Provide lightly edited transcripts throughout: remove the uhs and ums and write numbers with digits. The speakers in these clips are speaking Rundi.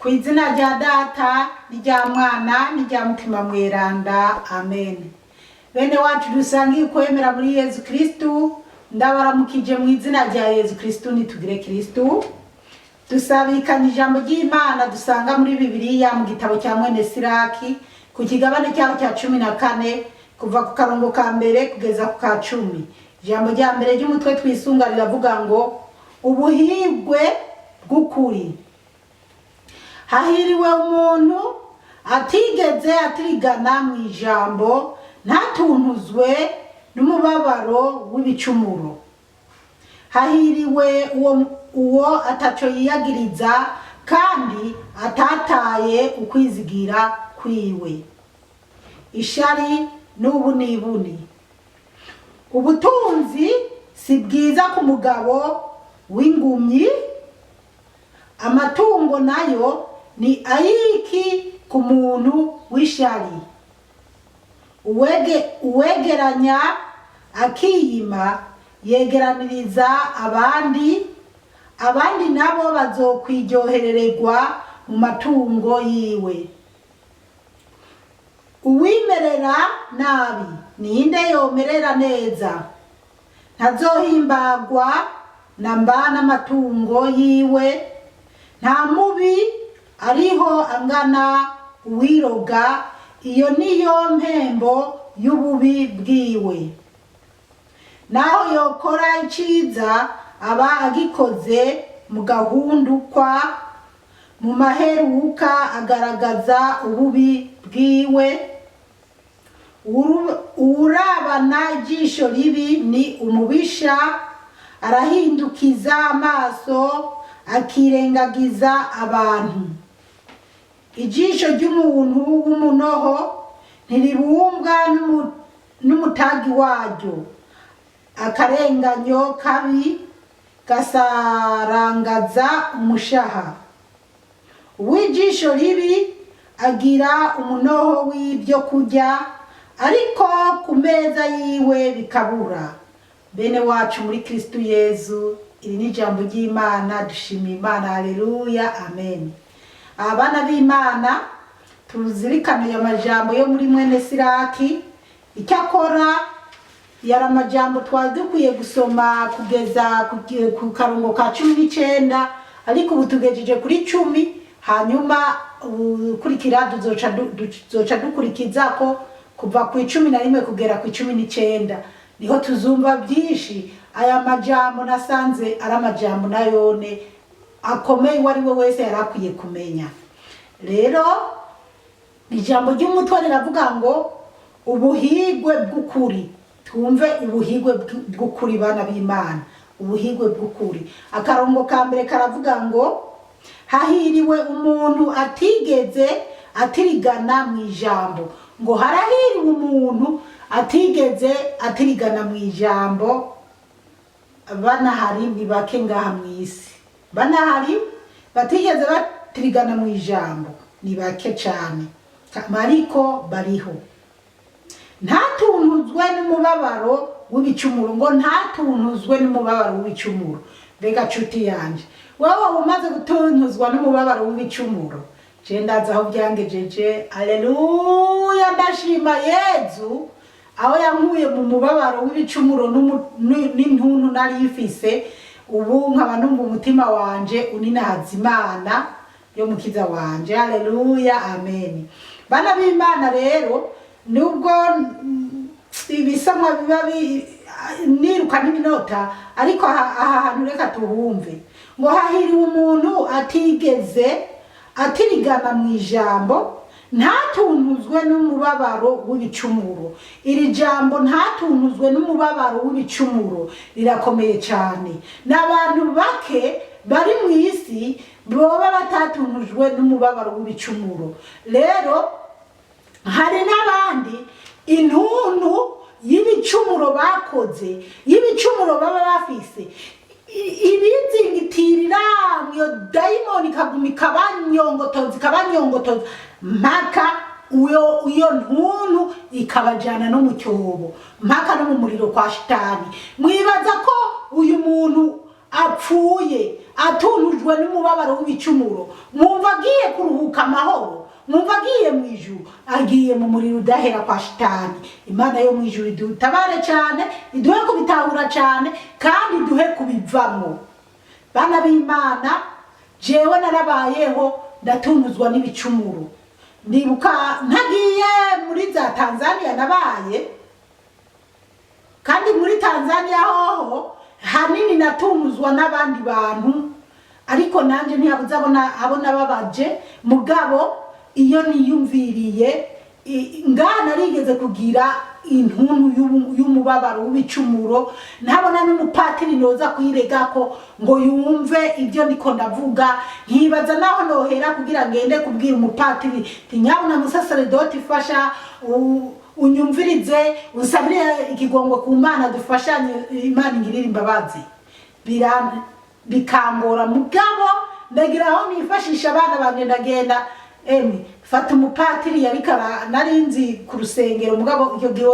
Ku izina rya Data n'irya Mwana n'irya Mutima Mweranda, amen. Bene wacu dusangiye ukwemera muri Yezu Kristu, ndabaramukije mu izina rya Yezu Kristu. Nitugire Kristu. Dusabikanye ijambo ry'Imana dusanga muri Bibiliya mu gitabo cya mwene Siraki, ku kigabane cyaho cya 14, kuva ku karongo ka mbere kugeza ku ka 10. Ijambo rya mbere ry'umutwe twisunga riravuga ngo: "Ubuhigwe bw'ukuri." Hahiriwe umuntu atigeze atirigana mu ijambo, ntatuntuzwe n'umubabaro w'ibicumuro. Hahiriwe uwo ataco yiyagiriza kandi atataye ukwizigira kwiwe. Ishari n'ubunibuni. Ubutunzi si bwiza ku mugabo w'ingumyi, amatungo nayo ni ayiki ku muntu w'ishari? Uwegeranya akiyima yegeraniriza abandi, abandi nabo bazokwiryoherererwa mu matungo yiwe. Uwimerera nabi ninde yomerera neza? Ntazohimbagwa na mba n'amatungo yiwe. Nta mubi ariho angana uwiroga, iyo niyo mpembo y'ububi bwiwe. Naho yokora iciza, aba agikoze mu gahundukwa, mu maheruka agaragaza ububi bwiwe. Uwurabana ijisho ribi ni umubisha, arahindukiza amaso akirengagiza abantu. Ijisho ry'umuntu w'umunoho ntiribumbwa n'umutagi waryo. Akarenganyo kabi gasarangaza umushaha. Uw'ijisho ribi agira umunoho w'ibyo kurya, ariko ku meza yiwe bikabura. Bene wacu muri Kristu Yezu, iri ni ijambo ry'Imana. Dushimiye Imana. Haleluya, amen. Abana b'Imana, tuzirikane ayo majambo yo muri mwene Siraki. Icyakora yari amajambo twari dukwiye gusoma kugeza ku karongo ka 19, ariko ubu tugejeje kuri 10. Hanyuma ukurikira tuzoca dukurikiza ko kuva ku 11 kugera ku 19, niho tuzumva byinshi. Aya majambo nasanze ari amajambo nayone akomeye, uwo ari we wese yari akwiye kumenya. Rero ijambo ry'umutwe riravuga ngo: "Ubuhigwe bw'ukuri." Twumve ubuhigwe bw'ukuri, bana b'Imana, ubuhigwe bw'ukuri. Akarongo ka mbere karavuga ngo: "Hahiriwe umuntu atigeze atirigana mu ijambo." Ngo harahiriwe umuntu atigeze atirigana mu ijambo. Banahari ni bake ngaha mu isi, banahari batigeze batirigana mu ijambo ni bake cyane, ariko bariho. Ntatunuzwe n'umubabaro w'ibicumuro. Ngo ntatunuzwe n'umubabaro w'ibicumuro. Mbega cuti yanje, wowe waba umaze gutunuzwa n'umubabaro w'ibicumuro? Je ndazi aho byangejeje. Aleluya, ndashima Yezu aho yankuye mu mubabaro w'ibicumuro n'intuntu nari ifise. Ubu nkaba numva umutima wanje uninahaza Imana yo mukiza wanje. Aleluya, amen. Bana b'Imana, rero nubwo ibisamwa biba niruka n'iminota, ariko aha hantu reka tuhumve. Ngo hahiriwe umuntu atigeze atirigana mu ijambo, ntatunuzwe n'umubabaro w'ibicumuro. Iri jambo "ntatunuzwe n'umubabaro w'ibicumuro" rirakomeye cyane. Ni abantu bake bari mu isi boba batatunujwe n'umubabaro w'ibicumuro. Rero hari n'abandi intuntu y'ibicumuro bakoze, y'ibicumuro baba bafise, ibizingitirira iyo dayimoni ikaguma ikabanyongotoza, ikabanyongotoza mpaka iyo ntuntu ikabajana no mu cyobo, mpaka no mu muriro kwa Shitani. Mwibaza ko uyu muntu Apfuye atunujwe n'umubabaro w'ibicumuro, mwumva agiye kuruhuka amahoro? Mwumva agiye mu ijuru? Agiye mu muriro udahera kwa Shitani. Imana yo mu ijuru idutabare cyane, iduhe kubitahura cyane, kandi iduhe kubivamo. Bana b'Imana, jewe narabayeho ndatunuzwa n'ibicumuro. Ndibuka ntagiye muri za Tanzania, nabaye kandi muri Tanzania hoho hanini natunuzwa n'abandi bantu, ariko nanjye ntihabuze abo nababaje. Mugabo iyo niyumviriye ngaha, narigeze kugira intuntu y'umubabaro w'ibicumuro, ntabona n'umupatiri noza kuyiregako ngo yumve ibyo ndiko ndavuga. Nkibaza naho nohera kugira ngende kubwira umupatiri nti: "Nyabuna musaseredoti, fasha unyumvirize, unsabire ikigongwe ku Mana, dufashanye, Imana ingirire imbabazi." Bikangora, mugabo ndagira aho nifashisha abana banje, ndagenda emwe fata umupatiri yariko narinzi ku rusengero. Mugabo icyo gihe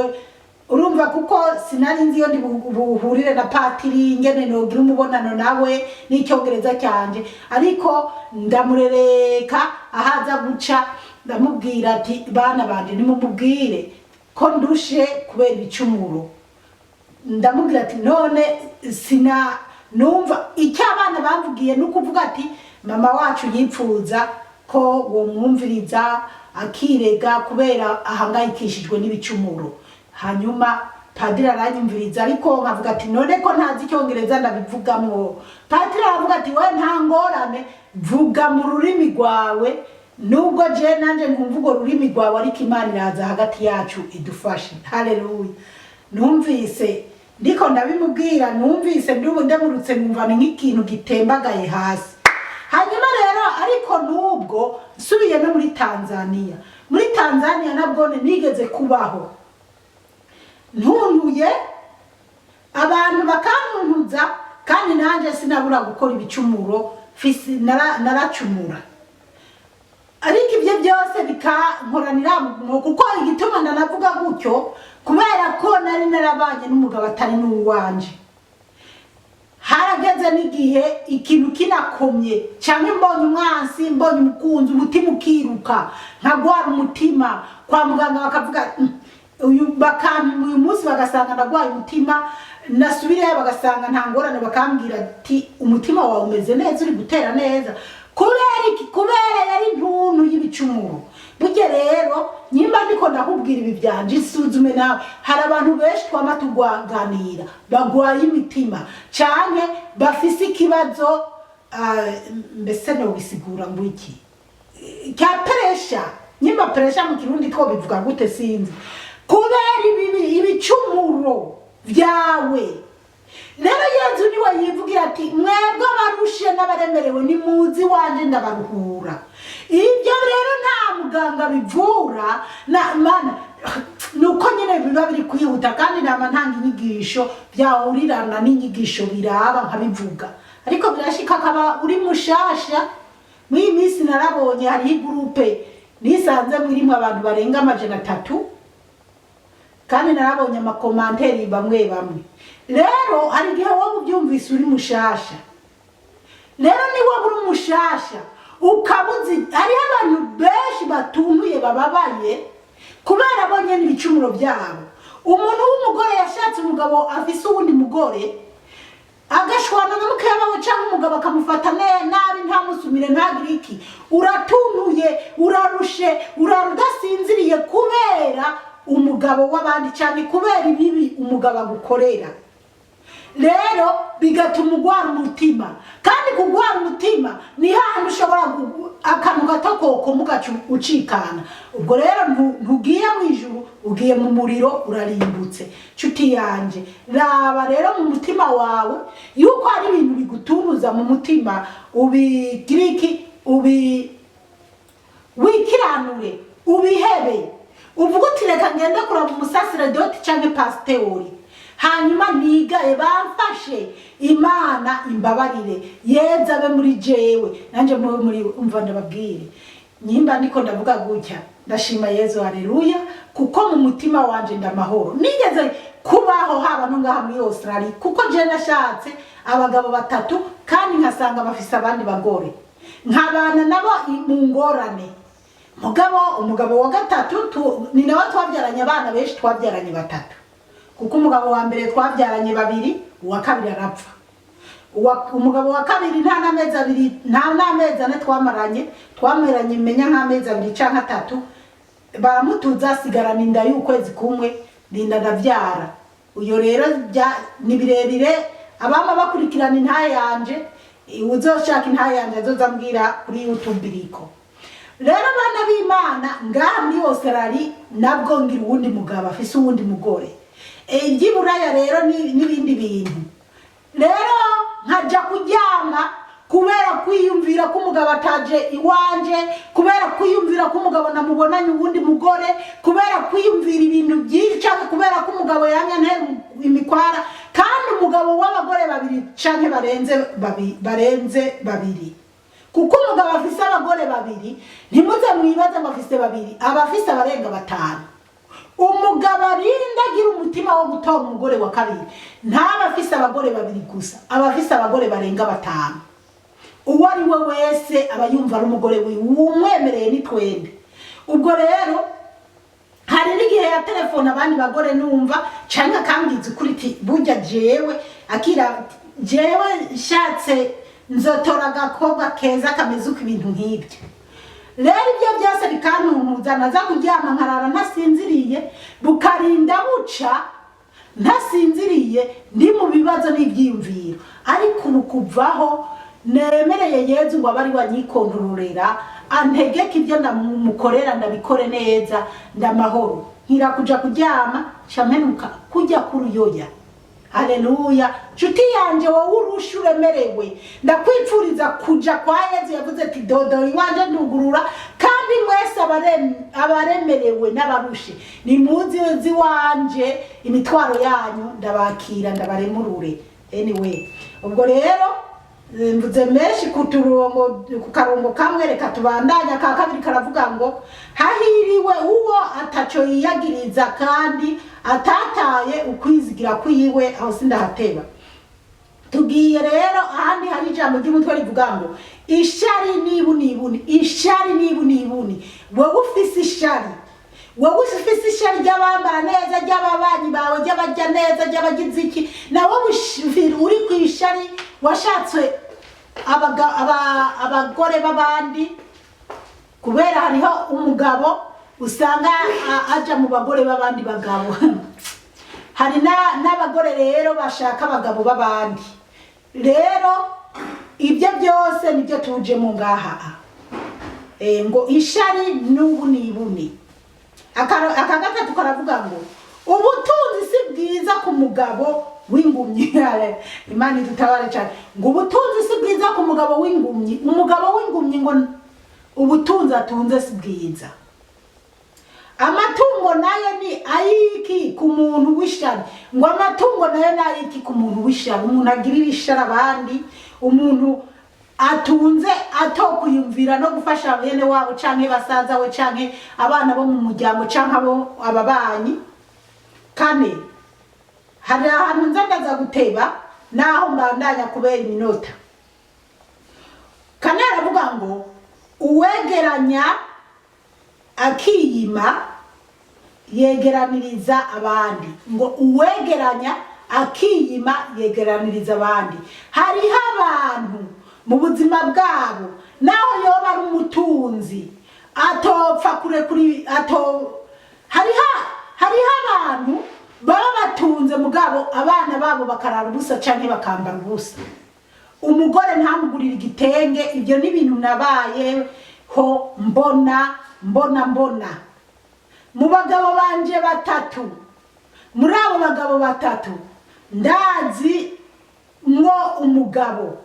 urumva, kuko sinari nzi iyo ndi buhurire na patiri, ingene nogira umubonano nawe n'icyongereza cyanje, ariko ndamurereka ahaza guca, ndamubwira ati: "Bana banje, nimumubwire ko ndushe kubera ibicumuro." Ndamubwira ati: "None sina numva icyo abana bamvugiye." Ni ukuvuga ati: "Mama wacu yipfuza ko womwumviriza akirega kubera ahangayikishijwe n'ibicumuro." Hanyuma padiri aranyumviriza, ariko nkavuga ati: "None ko ntazi icyongereza ndabivugamwo?" Padiri aravuga ati: "We nta ngorane, vuga mu rurimi rwawe, nubwo je nanje ntumva urwo rurimi rwawe, ariko Imana iraza hagati yacu idufashe." Haleluya! Numvise ndiko ndabimubwira, numvise ndubu ndemurutse, numva ni nk'ikintu gitembagaye hasi. Hanyuma rero, ariko nubwo nsubiye no muri Tanzania, muri Tanzania nabwo nigeze kubaho ntuntuye abantu, bakantuntuza, kandi nanjye sinabura gukora ibicumuro. Naracumura, ariko ibyo byose bikankoranira kuko igituma ndanavuga gutyo, kubera ko nari narabanye n'umugabo atari n'uwanje. Harageze n'igihe ikintu kinakomye, cyangwa mbonye umwansi, mbonye umukunzi, umutima ukiruka, nkagwara umutima. Kwa muganga bakavuga: uyu," bakampima uyu munsi bagasanga ndagwaye umutima, nasubireyo bagasanga nta ngorane, bakambwira ati: "Umutima wawe umeze neza, uri gutera neza." Kubera iki? Kubera yari intuntu y'ibicumuro. Burya rero nyimba ndiko ndakubwira ibi byanje, isuzume nawe. Hari abantu benshi twama tugwaganira bagwaye imitima canke bafise ikibazo, mbese nobisigura ngo iki, cya pressure. Nyimba pressure mu Kirundi ko bivuga gute sinzi. Kubera ibibi, ibicumuro vyawe. Rero Yezu niwe yivugira ati: "Mwebwe abarushe n'abaremerewe, nimuzi wanje ndabaruhura." Ibyo rero nta muganga bivura na mana, nuko nyine biba biri kwihuta, kandi nama ntanga inyigisho byahurirana n'inyigisho biraba nkabivuga, ariko birashika akaba uri mushasha. Muri iyi minsi narabonye hariho igurupe nisanze irimo abantu barenga 300, kandi narabonye amacommentaires bamwe bamwe. Rero hari igihe wowe ubyumvise uri mushasha. Rero ni wowe uri mushasha ukaba uzi hariho abantu benshi batuntuye, bababaye kubera bo nyene ibicumuro byabo. Umuntu w'umugore yashatse umugabo afise uwundi mugore, agashwana na mukeba we, cyangwa umugabo akamufata nabi, ntamusumire, ntagire iki, uratuntuye, urarushe, urara udasinziriye kubera umugabo w'abandi cyane, kubera ibibi umugabo agukorera. Rero bigatuma ugwara umutima, kandi kugwara umutima ni hahandi ushobora akantu gato kokoma ugaca ucikana. Ubwo rero ntugiye mu ijuru, ugiye mu muriro, urarimbutse. Nshuti yanje, raba rero mu mutima wawe yuko hari ibintu bigutunuza mu mutima, ubigiriki ubi wikiranure, ubihebe, uvuga uti: "Reka ngende kuraba umusasiredoti canke pasiteri, hanyuma nigaye, bamfashe, Imana imbabarire, Yeza abe muri jewe, nanje mube muri we." Umva ndababwire, nyimba ndiko ndavuga gutya, ndashima Yezu, haleluya, kuko mu mutima wanje ndamahoro. Nigeze kubaho haba no ngaha muri Australia, kuko je nashatse Abagabo batatu, kandi nkasanga bafise abandi bagore, nkabana nabo mu ngorane. Mugabo umugabo wa gatatu ni nawe twabyaranye abana benshi, twabyaranye batatu, kuko umugabo wa mbere twabyaranye babiri, uwa kabiri arapfa. Umugabo wa kabiri nta n'amezi 2, nta n'amezi 4 twamaranye, twamaranye menya nk'amezi 2 canke 3, baramutuza, asigarana inda y'ukwezi kumwe, ndinda ndavyara. Uyo rero ni birebire, abama bakurikirana intahe yanje, uzoshaka intahe yanje azoza ambwira kuri YouTube iriko. Rero abana b'Imana, ngaha muri Australia nabwo ngira uwundi mugabo afise uwundi mugore. Iby'iburaya rero n'ibindi bintu. Rero nkaja kuryama kubera kwiyumvira ko umugabo ataje iwanje, kubera kwiyumvira ko umugabo namubonanye uwundi mugore, kubera kwiyumvira ibintu byinshi, canke kubera ko umugabo yamye antera imikwara. Kandi umugabo w'abagore babiri canke barenze barenze babiri, kuko umugabo afise abagore babiri, ntimuze mwibaze ngo afise babiri, aba afise abarenga batanu. Umugabo arinda agira umutima wo gutora umugore wa kabiri, ntaba afise abagore babiri gusa, aba afise abagore barenga batanu. Uwo ari we wese aba yumva ari umugore wiwe, umwemereye ni twende. Ubwo rero hari n'igihe ya telefone abandi bagore numva, canke akambwiza ukuri iti: "Burya jewe akira, jewe nshatse nzotora agakobwa keza kameze uko." Ibintu nk'ibyo rero, ibyo byose bikantuntuza, naza kuryama nkarara ntasinziriye, bukarinda buca ntasinziriye, ndi mu bibazo n'ibyiyumviro. Ariko ubu kuvaho nemereye Yezu ngo abe ari we anyikontororera, antegeke ibyo ndamukorera, ndabikore neza, ndamahoro, nkira kuja kuryama nca mpenuka kujya kuruyoya. Haleluya! Nshuti yanje, wowe urusha uremerewe, ndakwipfuriza kuja kwa Yezu. Yavuze ati: "Dodora iwanje ndugurura, kandi mwese abaremerewe n'abarushe, nimuzi iwanje, imitwaro yanyu ndabakira, ndabaremurure." Anyway, ubwo rero mvuze menshi ku turongo, ku karongo kamwe. Reka tubandanye. Aka kabiri karavuga ngo: "Hahiriwe uwo ataco yiyagiriza kandi atataye ukwizigira kwiwe." Aho sindahateba. Tugiye rero ahandi hari ijambo ry'umutwe rivuga ngo: "Ishari n'ibunibuni." Ishari n'ibunibuni. Wowe ufise ishari, wowe ufise ishari ry'abambara neza, ry'ababanyi bawe, ry'abarya neza, ry'abagize iki, nawe uri ku ishari, washatswe abagore b'abandi, kubera hariho umugabo usanga aja mu bagore b'abandi bagabo. Hari n'abagore rero bashaka abagabo b'abandi. Rero ibyo byose nibyo tujemo ngaha. Ngo ishari n'ubunibuni. Aka gatatu karavuga ngo: "Ubutunzi si bwiza ku mugabo w'ingumyi." Imana idutabare cyane. Ngo ubutunzi si bwiza ku mugabo w'ingumyi. Umugabo w'ingumyi, ngo ubutunzi atunze si bwiza. Amatungo nayo ni ayiki ku muntu w'ishari? Ngo amatungo nayo ni ayiki ku muntu w'ishari? Umuntu agirira ishari abandi, umuntu atunze atokwiyumvira no gufasha bene wabo canke basaza we canke abana bo mu muryango canke abo ababanyi. Kane, hari ahantu nza ndaza guteba naho mbandanya kubera iminota. Kane aravuga ngo: "Uwegeranya akiyima yegeraniriza abandi." Ngo uwegeranya akiyima yegeraniriza abandi. Hariho abantu mu buzima bwabo, naho yoba ari umutunzi, atopfa kure kuri ato. Hariho abantu baba batunze, mugabo abana babo bakarara ubusa canke bakambara ubusa, umugore ntamugurire igitenge. Ibyo ni ibintu nabayeho mbona, mbona, mbona mu bagabo banje batatu. Muri abo bagabo batatu, ndazi mwo umugabo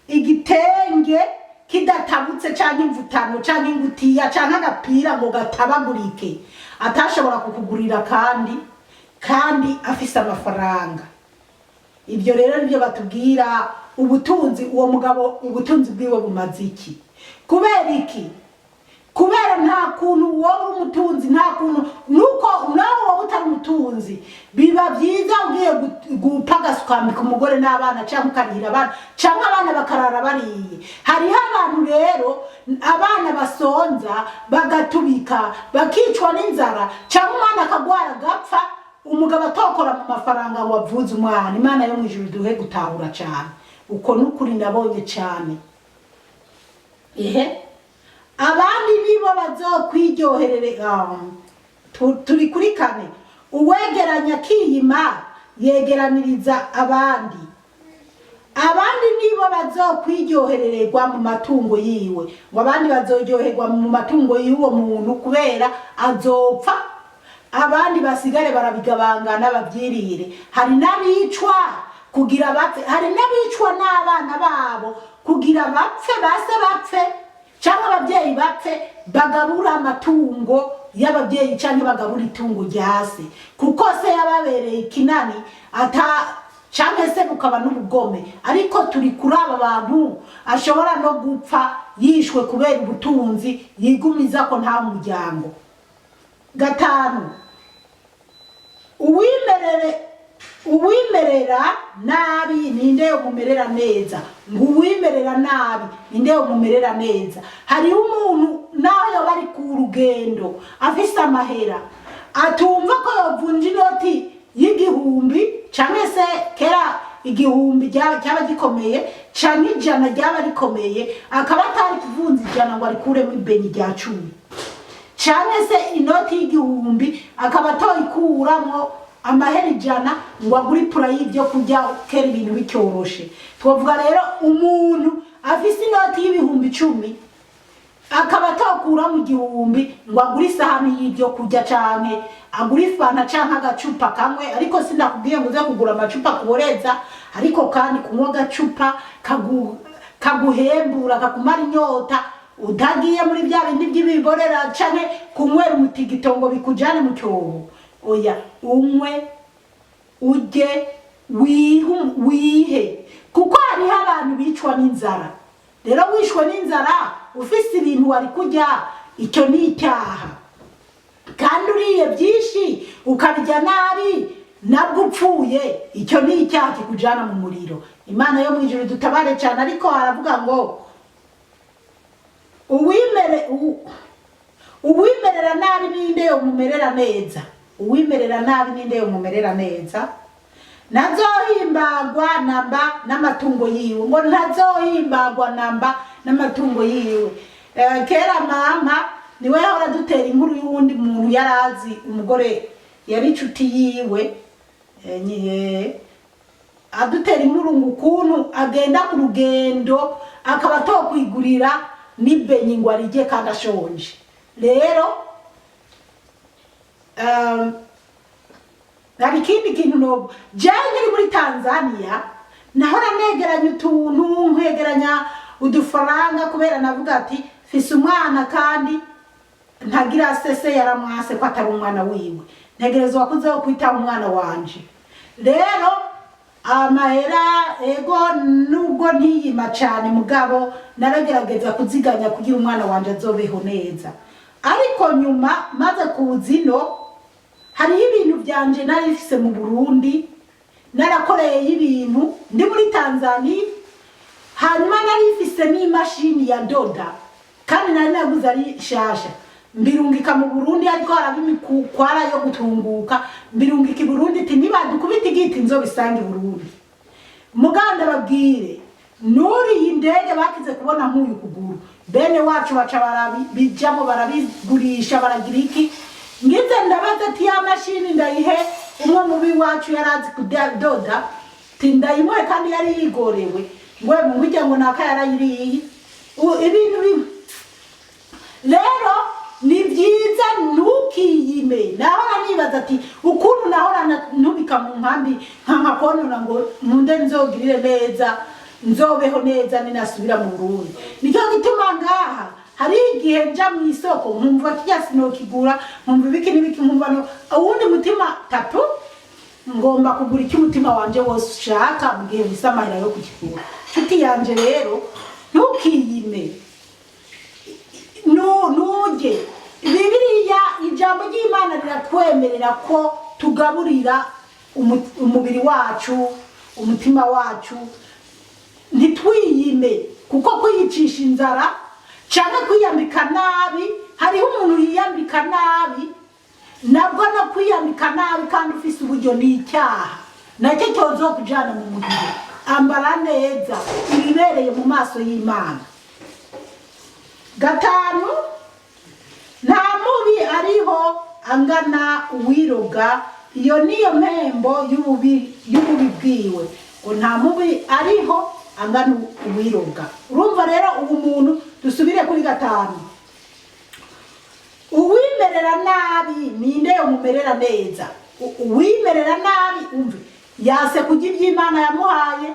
igitenge kidatabutse canke imvutano canke ingutiya canke agapira ngo gatabagurike atashobora kukugurira, kandi afise amafaranga. Ibyo rero nibyo batubwira. Ubutunzi, uwo mugabo ubutunzi bwiwe bumaze iki? Kubera iki? Kubera nta kuntu wowe uri umutunzi, nta kuntu nuko nawe wowe utari umutunzi, biba byiza ugiye gupagasa ukambika umugore n'abana, cyangwa ukarihira abana, cyangwa abana bakarara bariye. Hariho abantu rero abana basonza bagatubika, bakicwa n'inzara, cyangwa umwana akagwara agapfa, umugabo atokora mu mafaranga ngo avuze umwana. Imana yo mu ijuru duhe gutahura cyane. Uko n'ukuri nabonye cyane. Ehe, abandi nibo bazokwiryoherere. Turi kuri kane. Uwegeranya akiyima yegeraniriza abandi. Abandi nibo bazokwiryoherererwa mu matungo yiwe. Ngo abandi bazoryoherwa mu matungo y'uwo muntu, kubera azopfa, abandi basigare barabigabangana babyirire. Hari n'abicwa kugira bapfe, hari n'abicwa n'abana babo kugira bapfe, base bapfe cyangwa ababyeyi bapfe, bagabura amatungo y'ababyeyi cyangwa bagabura itungo rya se, kuko se yababereye ikinani ata, cyangwa se bukaba n'ubugome. Ariko turi kuri aba bantu ashobora no gupfa yishwe kubera ubutunzi yigumiza ko nta muryango. Gatanu, uwimerera nabi ninde yomumerera neza? Ngo uwimerera nabi ninde yomumerera neza? Hariho umuntu naho yoba ari ku rugendo afise amahera, atumva ko yovunja inoti y'igihumbi, canke se kera igihumbi cyaba gikomeye, canke 100 ryaba rikomeye, akaba atari kuvunza 100 ngo arikuremo ibenyi rya 10, canke se inoti y'igihumbi akaba atoyikuramwo amahera 100 ngo agure ipura y'ibyo kurya. Kera ibintu bicyoroshe. Twavuga rero umuntu afise inoti y'10,000 akaba atokura mu gihumbi ngo agure isahani y'ibyo kurya, canke agure ifanta canke agacupa kamwe. Ariko sinakubwiye ngo uze kugura amacupa kuboreza, ariko kandi kunywa agacupa kaguhembura, kakumara inyota, utagiye muri bya bindi by'ibiborera canke kunywera umutigito ngo bikujane mu cyobo. Oya, unywe, urye, wihe, kuko hariho abantu bicwa n'inzara. Rero wishwe n'inzara ufise ibintu wari kurya, icyo ni icyaha. Kandi uriye byinshi ukabirya nabi, nabwo upfuye, icyo ni icyaha kikujyana mu muriro. Imana yo mu ijuru dutabare cyane. Ariko haravuga ngo uwimerera nabi ninde yomumerera neza? Uwimerera nabi ninde yomumerera neza? Ntazohimbagwa namba n'amatungo yiwe. Ngo ntazohimbagwa namba n'amatungo yiwe. Kera mama niwe yahora dutera inkuru y'uwundi muntu yarazi, umugore yari inshuti yiwe. Adutera inkuru ngo ukuntu agenda ku rugendo akaba atokwigurira n'ibenyi ngo arirye kandi ashonje. Rero hari ikindi kintu nobu jewe nkiri muri Tanzania nahora negeranya utuntu, nkegeranya udufaranga, kubera navuga ati fise umwana kandi ntagira sese, yaramwase ko atari umwana wiwe, ntegerezwa kuzeho kwitaho umwana wanje. Rero amahera, ego, nubwo ntiyima cyane, mugabo naragerageza kuziganya kugira umwana wanje azobeho neza. Ariko nyuma maze kuza ino, hariho ibintu byanje nari mfise mu Burundi, narakoreye ibintu ndi muri Tanzania. Hanyuma nari mfise n'imashini ya doda, kandi nari naguze ari shasha, mbirungika mu Burundi. Ariko haraba imikwara yo gutunguka, mbirungika i Burundi iti nibadukubita igiti nzobisanga i Burundi. Muganda babwire, nuriye indege bakize kubona nk'uyu kuguru, bene wacu baca barabijamo, barabigurisha, baragira iki. Ngize ndabaza ati ya mashini ndayihe umwe mubi wacu yarazi kudoda, ti ndayimuhe, kandi yari yigorewe. Ngo mujya ngo naka yarayiriye. Ibintu bimwe rero ni byiza, ntukiyime. Nahora nibaza ati ukuntu nahora ntubika mu nkambi nkanka konona ngo nkunde nzogirire neza, nzobeho neza ninasubira mu Burundi. Nicyo gituma ngaha hari igihe nja mu isoko nkumva kirya sinokigura, nkumva ibiki n'ibiki, nkumva no uwundi mutima tatu ngomba kugura icyo umutima wanje wose ushaka mu gihe mfise amahera yo kukigura. Nshuti yanje rero, ntukiyime. Nujya Turye. Bibiliya, ijambo ry'Imana riratwemerera ko tugaburira umubiri wacu, umutima wacu, ntitwiyime, kuko kwiyicisha inzara cyangwa kwiyambika nabi, hariho umuntu yiyambika nabi, nabwo no kwiyambika nabi kandi ufise uburyo ni icyaha, nacyo cyozokujana mu muriro. Ambara neza ibibereye mu maso y'Imana. Gatanu, nta mubi ariho angana uwiroga, iyo niyo mpembo y'ububi bwiwe. Ngo nta mubi ariho angana uwiroga. Urumva rero ubu muntu, dusubire kuri gatanu, uwimerera nabi ninde yomumerera neza? Uwimerera nabi, umve, yase kurya iby'Imana yamuhaye,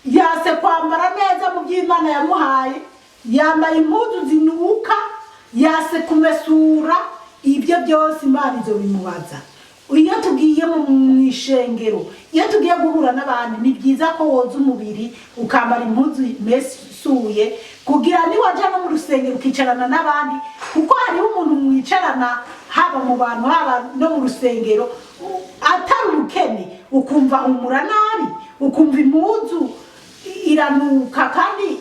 yase kwambara neza mu by'Imana yamuhaye, yambaye impuzu zinuka, yase kumesura, ibyo byose Imana izo bimubaza. Iyo tugiye mu ishengero, iyo tugiye guhura n'abantu, ni byiza ko woza umubiri, ukambara impuzu imesuye, kugira niwajya no mu rusengero ukicarana n'abandi, kuko hariho umuntu mwicarana, haba mu bantu, haba no mu rusengero, atari ubukene, ukumva humura nabi, ukumva impuzu iranuka, kandi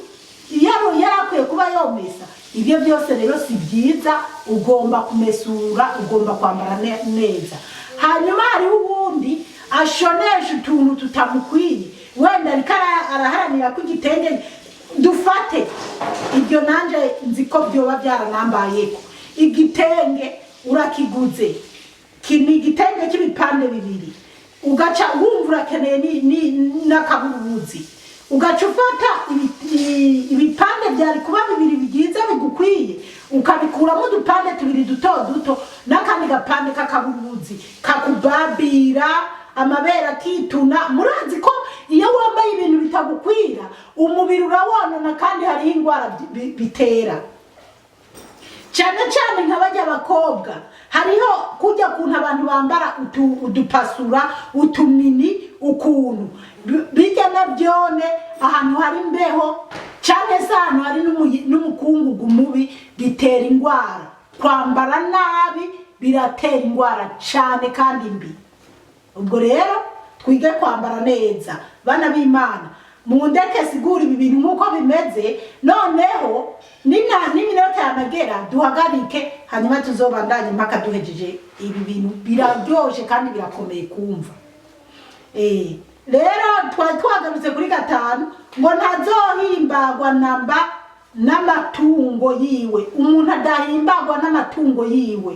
iyo yari akwiye kuba yomesa. Ibyo byose rero si byiza. Ugomba kumesura, ugomba kwambara neza. Hanyuma hariho uwundi ashonesha utuntu tutamukwiye, wenda ariko araharanira ko igitenge, dufate ibyo nanje nzi ko byoba byaranambayeko, igitenge urakiguze, ni igitenge cy'ibipande bibiri, ugaca wumva urakeneye n'akaburuzi, ugaca ufata ibipande byari kuba bibiri byiza bigukwiye, ukabikuramo udupande tubiri duto duto n'akandi gapande k'akaburuzi kakubabira amabere akituna. Murazi ko iyo wambaye ibintu bitagukwira, umubiri urawonona, kandi hariho indwara bitera, cyane cyane nka bajya abakobwa. Hariho kujya kuntu abantu bambara udupasura, utumini, ukuntu bijya nabyone ahantu hari imbeho cyane se ahantu hari n'umukungugu mubi, bitera indwara. Kwambara nabi biratera indwara cyane kandi mbi. Ubwo rero twige kwambara neza, bana b'Imana. Mundeke sigura ibi bintu nk'uko bimeze, noneho n'iminota yanagera duhagarike, hanyuma tuzobandanye impaka duhejeje. Ibi bintu biraryoshe kandi birakomeye kumva. Rero twari twagarutse kuri gatanu, ngo ntazohimbagwa namba n'amatungo yiwe. Umuntu adahimbagwa n'amatungo yiwe.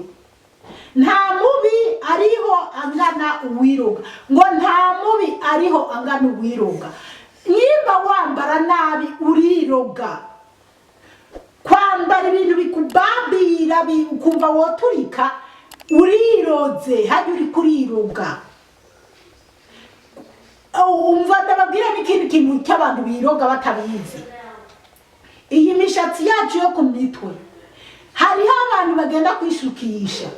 Nta mubi ariho angana uwiroga. Ngo nta mubi ariho angana uwiroga. Nimba wambara nabi, uriroga. Kwambara ibintu bikubambira, ukumva woturika, uriroze, hajya uri kuriroga. Umva, ndababwira n'ikindi kintu cy'abantu biroga batabizi. Iyi mishatsi yacu yo ku mitwe, hariho abantu bagenda kwishukisha.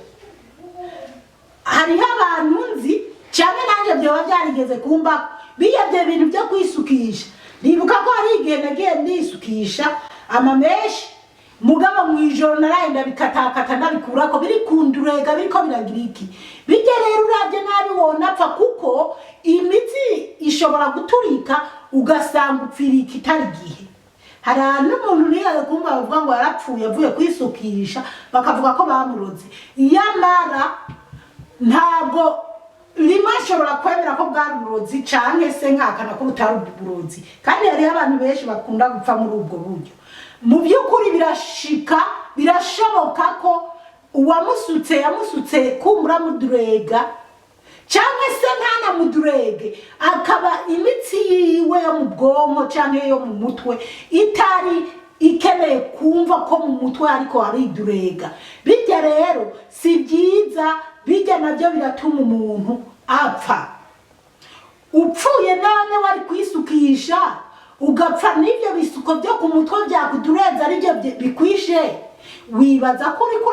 Hariho abantu nzi cyane, nanjye byoba byarigeze kumba, biyabye ibintu byo kwisukisha. Nibuka ko hari igihe nagiye nisukisha amamenshi, mugabo mu ijoro naraye ndabikatakata, ndabikurako, biri kundurega, biriko biragira iki bijya. Rero urabye nabi wonapfa, kuko imitsi ishobora guturika, ugasanga upfiriye ikitari gihe. Hari n'umuntu niyaye kumva bavuga ngo yarapfuye avuye kwisukisha, bakavuga ko bamuroze. Yamara ntabwo rimwe ashobora kwemera ko bwari uburozi, canke se nkakana ko butari uburozi, kandi hariho abantu benshi bakunda gupfa muri ubwo buryo. Mu by'ukuri birashika, birashoboka ko uwamusutse yamusutse kumbura mudurega, cyangwa se ntanamudurege, akaba imitsi yiwe yo mu bwonko cyangwa yo mu mutwe itari ikeneye kumva ko mu mutwe ariko hari idurega. Bijya rero si byiza, bijya nabyo biratuma umuntu apfa. Upfuye none wari kwisukisha, ugapfa n'ibyo bisuko byo ku mutwe byakudurenza aribyo bikwishe, wibaza ko uriko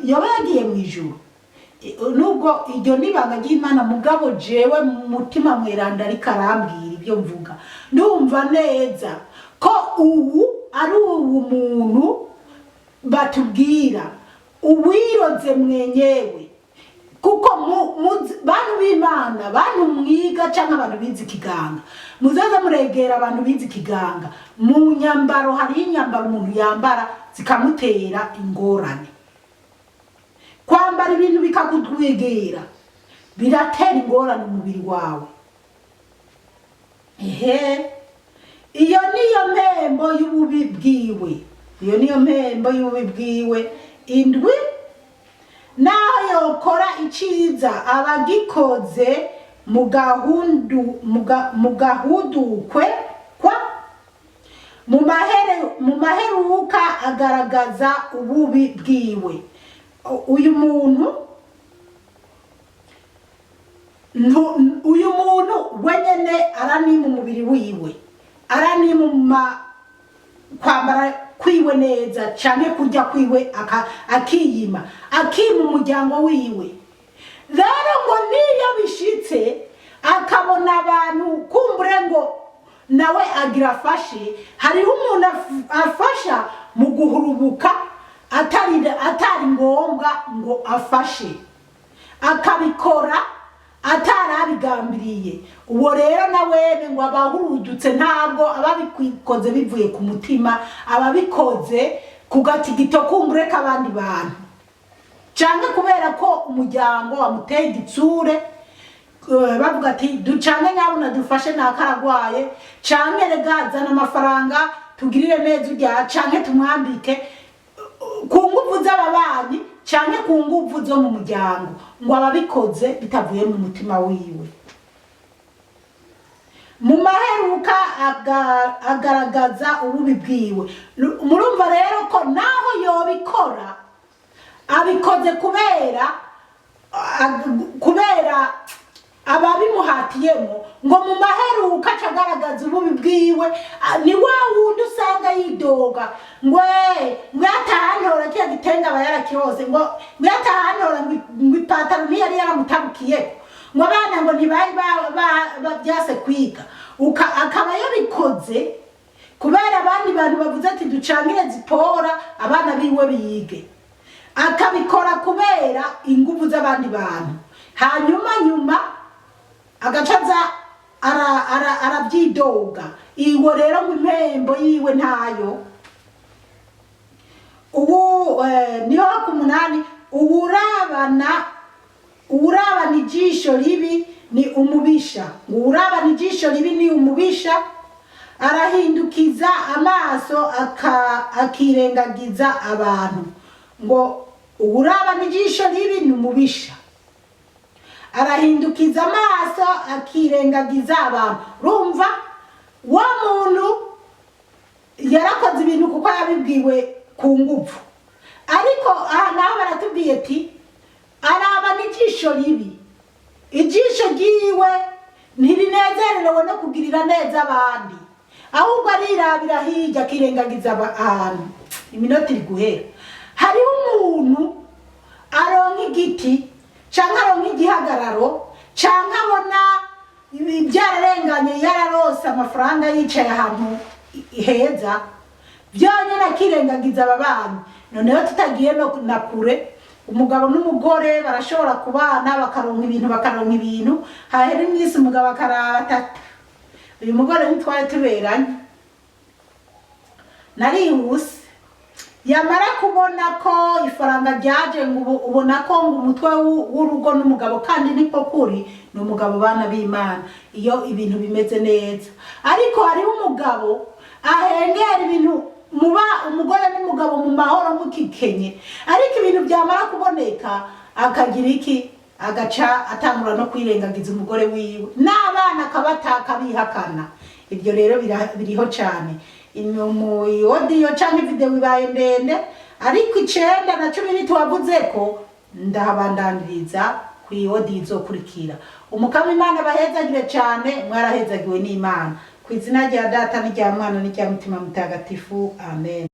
yoba yagiye mu ijuru? Nubwo iryo nibanga ry'Imana, mugabo jewe mu mutima mweranda ariko arambwira ibyo mvuga, ndumva neza ko ubu ari ubu muntu. Batubwira uwiroze mwenyewe, kuko bantu b'Imana, bantu mwiga cyangwa abantu bize ikiganga, muzaze muregera abantu bize ikiganga. Mu nyambaro, hariho inyambaro umuntu yambara zikamutera ingorane. Kwambara ibintu bikakutwegera biratera ingorane umubiri wawe. Ehe, iyo niyo mpembo y'ububi bwiwe, iyo niyo mpembo y'ububi bwiwe. Indwi, naho yokora iciza, abagikoze mu gahudukwe kwa mu maheruka agaragaza ububi bwiwe. Uyu muntu uyu muntu wenyene aranima umubiri wiwe, aranima kwambara kwiwe neza canke kurya kwiwe, akiyima, akima umuryango wiwe. Rero ngo niyo bishitse akabona abantu, kumbure ngo nawe agira afashe, hariho umuntu afasha mu guhurubuka, atari ngombwa ngo afashe, akabikora atarabigambiriye. Uwo rero nawene ngo abahurudutse, ntabwo ababikoze bivuye ku mutima, ababikoze ku gatigito kumbure k'abandi bantu, canke kubera ko umuryango wamuteye igitsure, bavuga ati: "Ducange nyabuna dufashe nakaragwaye, canke rega zana amafaranga tugirire neza urya, canke tumwambike," ku nguvu z'ababanyi canke ku nguvu zo mu muryango. Ngo ababikoze bitavuye mu mutima wiwe. Mu maheruka agaragaza ububi bwiwe. Murumva rero ko naho yobikora, abikoze kubera ababimuhatiyemo. Ngo mu maheruka aca agaragaza ububi bwiwe. Ni wa wundi usanga yidoga ngo: Ngo yatahantora kiya gitenge aba yarakirose, ngo yatahantora, ngo ipataro ntiyari yaramutabukiyeko, ngo abana ngo ntibari byase kwiga." Akaba yabikoze kubera abandi bantu bavuze ati: "Ducangire zipora abana biwe bige." Akabikora kubera inguvu z'abandi bantu, hanyuma nyuma agaca aza arabyidoga. Iwo rero ngo impembo yiwe ntayo. Ubu niho ku munani: uwurabana ijisho ribi ni umubisha. Ngo uwurabana ijisho ribi ni umubisha, arahindukiza amaso akirengagiza abantu. Ngo uwurabana ijisho ribi ni umubisha, arahindukiza amaso akirengagiza abantu. Urumva wa muntu yarakoze ibintu kuko yabibwiwe ku nguvu, ariko aha naho baratubwiye ati: araba n'ijisho ribi, ijisho ryiwe ntirinezerewe no kugirira neza abandi, ahubwo arirabira hirya akirengagiza ahantu. Iminota iri guhera. Hariho umuntu aronka igiti canke aronka igihagararo, canke abona byararenganye, yararose amafaranga, yicaye ahantu heza, byonyine akirengagiza aba bana. Noneho tutagiye no na kure, umugabo n'umugore barashobora kubana, bakaronka ibintu, hahera iminsi umugabo akaraba atatu: "Uyu mugore ntitwari tuberanye, narihuse." Yamara kubona ko ifaranga ryaje, ngo ubu ubona ko ngo umutwe w'urugo n'umugabo, kandi niko kuri, ni umugabo, bana b'Imana, iyo ibintu bimeze neza. Ariko hariho umugabo ahengera ibintu, muba umugore n'umugabo mu mahoro, mukikenye, ariko ibintu byamara kuboneka akagira iki? Agaca atangura no kwirengagiza umugore wiwe n'abana, akabataka, bihakana. Ibyo rero biriho cyane. Mu audio cyangwa video ibaye ndende, ariko icenda na 10 ntituwavuze ko ndahabandaniriza ku audio izokurikira. Umukama Imana bahezagire cyane. Mwarahezagiwe n'Imana. Ku izina rya Data n'irya Mwana n'irya Mutima Mutagatifu, amen.